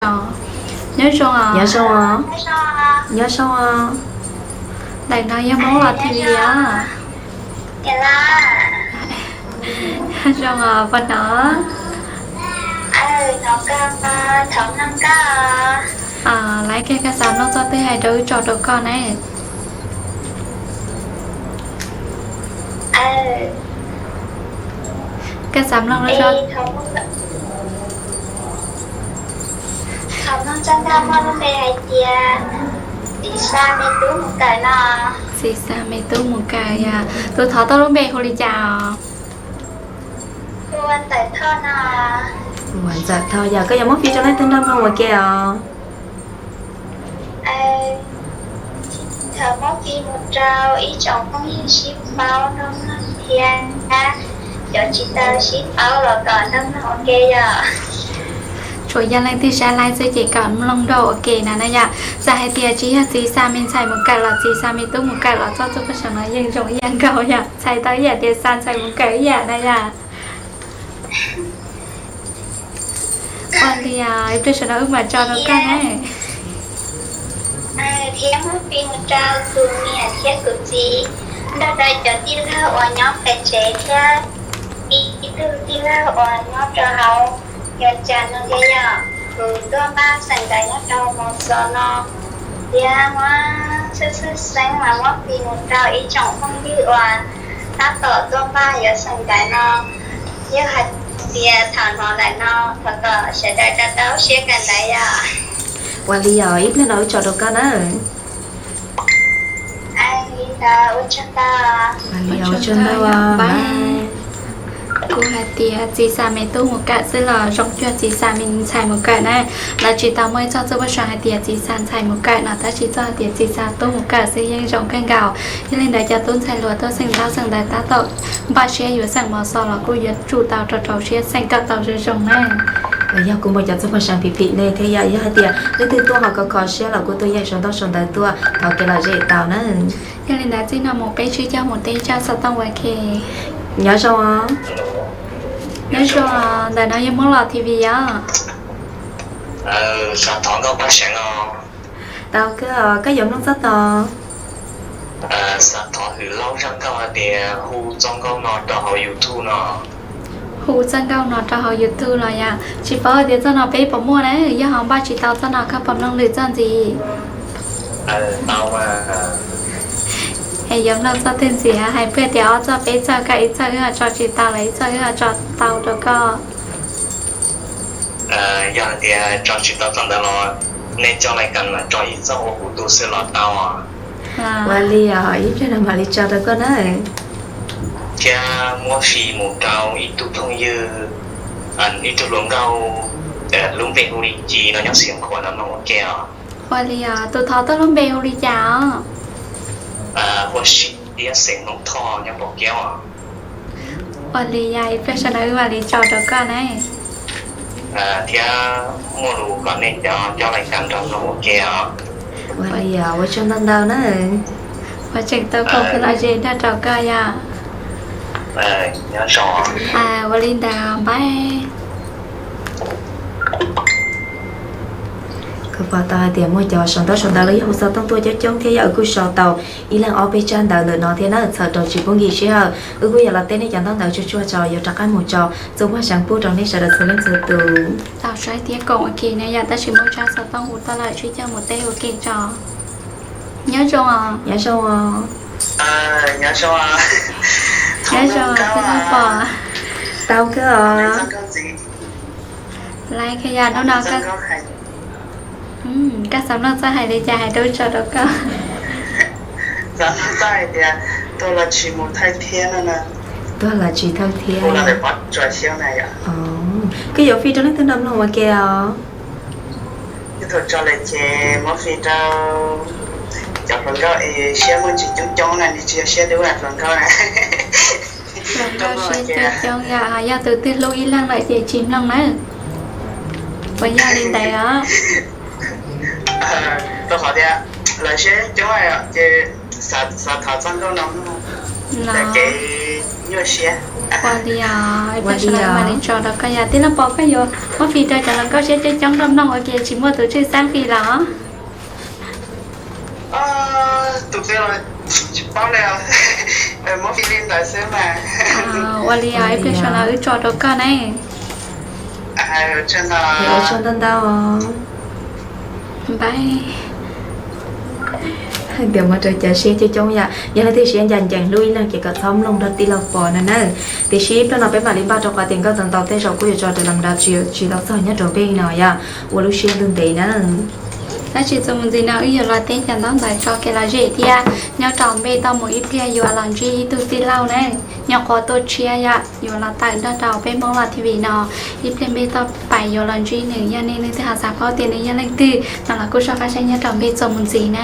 Nyob zoo os. Nyob zoo os. Ntawm no yog Hmoob Los T V os. Zoo os, puas hnov? Laiv kiag koj xav mloog txoj twg hais rau wb tso rau koj ne. Koj xav mloog lub zoo. Thaum no txoj nkauj muaj lub npe hais tias Txiv Xa me tub mus kawm no. Txiv Xa me tub mus kawm yom. Tus thov tau lub npe hu li cas os? Hu ua Ntxawm Thoj no. Hu ua Ntxawm Thoj yom. Koj yuav muab fij rau leej twg nrog mloog ua ke os? Thaum muab fij mus rau ib tsoom phooj ywg sib paub nrog mloog thiab cov tsis tau sib paub los kom nrog mloog ua ke yom. Tsuas yog leej twg saib laiv xwb ces kom mloog nrog ua ke na na yom. Txawm hais tias tsis yog Txiv Xa me ntxhais mus kawm los Txiv Xa me tub mus kawm los txoj txuj paj seem no yeej zoo ib yam nkaus yom. Txhais tau ib yam tias xa ntxhais mus kawm ib yam na yom. Ua li os, ib pliag sawv daws wb mam tso rau koj na. Thiab muab fij mus rau kuv niam thiab kuv txiv, nrog rau cov tij laug uas nyob pem tsev thiab ib tug tij laug uas nyob rau hauv Nyuas Cas no thiab yom. Kuv tuaj npaj xeem ntawv nyob rau Mos Xos no, thiab muab txhwj txhwj xeeb mas muab fij mus rau ib tsoom phooj ywg uas tab tom tuaj npaj yuav xeem ntawv no. Yog hais tias thaum hnov ntawm no thov kom sawv daws rau tau siab kawm ntawv yom. Ua li os, ib pliag no wb tso rau koj na. Ua tsaug ntau. Ua li os, ua tsaug ntau os. Kuv hais tias Txiv Xa me tub mus kawm xwb los zoo cuag Txiv Xa me ntxhais mus kawm na. Lawv tsis tau muaj ib txoj txuj paj seem hais tias Txiv Xa ntxhais mus kawm no, tab sis txoj hais tias Txiv Xa tub mus kawm xwb yeej zoo kawg nkaus. Yog li ntawd cov tub ntxhais hluas tuaj xeem ntaub xeem ntawv tab tom npaj siab yuav xeem Mos Xos los kuj yuav tsum tau rau rau siab xeem kom tau zoo zoo na. Los yog kuv muaj cov txuj paj seem phim phim ne thiab yom, yog hais tias leej twg tuaj ho kho kho siab los kuj tuaj yeem sau ntaub sau ntawv tuaj thov kev lom zem tau na. Yog li ntawd txij no mus peb sib cog mus teb ib tsab xov tooj ua ke. Nyob zoo os. Nyob zoo, ntawm no yog Hmoob Los T V os. Xav thov nkauj paj seem os. Tau kawg os, koj yuav mloog txoj twg? Xav thov hwm Lauj zaj nkauj hais tias hu txoj nkauj no rau hauv YouTube no. Hu txoj nkauj no rau hauv YouTube los yom? Tsis paub hais tias txoj no peb puas muaj na, yog ho npaj tsis tau txoj no koj puas mloog lwm txoj ntxiv? Es yuav mloog txoj twg ntxiv, hais peb tias ob txoj peb txoj, koj ib txoj wb ho tso tsis tau los ib txoj wb ho tso tau rau koj. Yog hais tias tso tsis tau txoj ntawd los nej coj lais kas mas tso ib txoj ua kuv tu xwb los tau. Ua li os, ib pliag no mam li tso rau koj na. Thiab muab fij mus rau ib tug phooj ywg, ib tug hluas nkauj, lub npe hu li Ci no nyob Xeev Khuam no mloog ua ke os. Ua li os, tus thov tau lub npe hu li cas os? Ua Siab Xeem Hmoov Thoj nyob Npaum Kev os. Ua li yog ib pliag sawv daws wb mam li tso rau koj na. Thiab muaj lus kom nej cov coj lais kas nrog mloog ua ke os. Ua li os, ua tsaug ntau ntau na. Ua tseem tau koom peb los ze nrog rau koj yom. Ua li ntawd npaj. Kuv pom tau hais tias muaj cov sau ntaub sau ntawv los yog hu xov tooj tuaj coob coob thiab yog wb kuj sau tau ib leeg ob peb tsab ntawv ntawm no thiab na, txhawm rau tsis pub nkim sij hawm wb kuj yuav los teb nej cov ntaub ntawv tsuag tsuag tso yuav rov qab mus tso txuj paj seem pub rau nej sawv daws txhua leej txhua tus. Tau saib thiab koom ua ke na yom, tab sis muaj tsab xov tooj hu tau lawm sib cog mus teb ua ke tso. Nyob zoo os. Nyob zoo os. Nyob zoo, koj pom. Tau kawg os. Laiv kawg yom, hnub no koj xav mloog txoj hais li cas hais rau wb tso rau koj. Xav mloog txoj hais tias tuag los tsis mus thawj thiab no na. Tuag los tsis thawj thiab. Koj yuav fij rau leej twg nrog mloog ua ke os? Ib thaum tso lawm ces muab fij rau cov hluas nkauj es siab muaj ntsis coob coob na, nws tsis yog siab dub na hluas nkauj na. Hluas nkauj siab coob coob yom, ho yog tus twg hlub ib leeg lawm ces tsis mloog nawb. Puas yog li ntawd os? Rau qhov tias lawv siab coob ces xav thov txoj nkauj no mloog, ces nyuaj siab. Ua li os, ib pliag sawv daws mam li tso rau koj yom. Tij laug Pov, koj yuav muab fim rau cov hluas nkauj siab coob coob nrog mloog ua ke tsis muaj tus tswj xeeb fim los? Ua li os, ib pliag sawv daws wb tso rau koj ne. Ua tsaug ntau ntau. Hais tias muaj rau cov siab coob coob yom, yog leej twg siab ncaim ncees hlub ib leeg ces kom txhob mloog nrog tij laug Pov no na. Tiam sis ib pliag no peb mam li npaj rau qhov tias nkauj ntau ntau tej zaum kuj yuav tso rau leej twg tsis tau txog nyob rau peb no yom, ua lub siab ntev ntev na. Tab sis txuas mus ntxiv no wb yuav los teb cov ntaub ntawv tso kev lom zem thiab. Nyob rau npej toj mus ib pliag yuav los ntsib ib tug tij laug na, nyuam qhuav tuaj tshiab yom, yuav los tawm nrog rau peb Hmoob Lauj T V no. Ib pliag npej toj pais yuav los ntsib nws, yog nej leej twg ho xav paub tias nws yog leej twg no los kuj soj qab saib nyob rau npej txuas mus ntxiv na.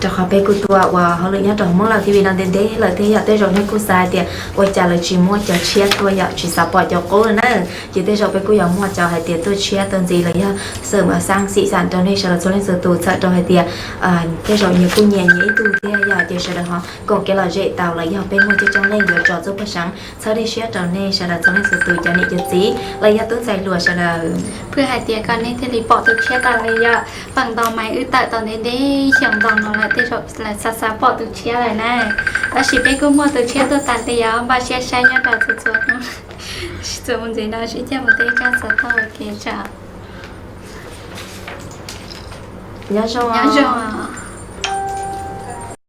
Rau qhov peb kuj tuaj ua hauj lwm nyob rau Hmoob Lauj T V no ntev ntev lawm thiab yom, tej zaum nej kuj xav hais tias ua cas lawv tsis muab cov tshiab tuaj yom, tsis xav pom cov qub na. Ces tej zaum peb kuj yuav muaj cov hais tias tuaj tshiab tuaj ntxiv los yog xawm mas xaab xim xam rau nej sawv daws txhua leej txhua tus txhawm rau hais tias tej zaum nyias kuj nyiam nyias ib tug thiab yom, ces sawv daws ho koom kev lom zem tau los yog peb muaj coob coob leej yuav tso txuj paj seev txhawb dej siab rau nej sawv daws txhua leej txhua tus cov niam cov txiv los yog tub ntxhais hluas sawv daws. Phwj hais tias kom nej thiaj li pom tus tshiab tas li yom, feem ntau mas wb tawm tau ntev ntev xyoo ntau no lawm tej zaum lawv xav xav pom tus tshiab lawm na. Tab sis peb kuj muaj tus tshiab tuaj tas li os, npaj siab saib nyob rau txhua txhua hnub. Txuas mus ntxiv no sib coj mus teb kab xov tooj ua ke tso. Nyob zoo.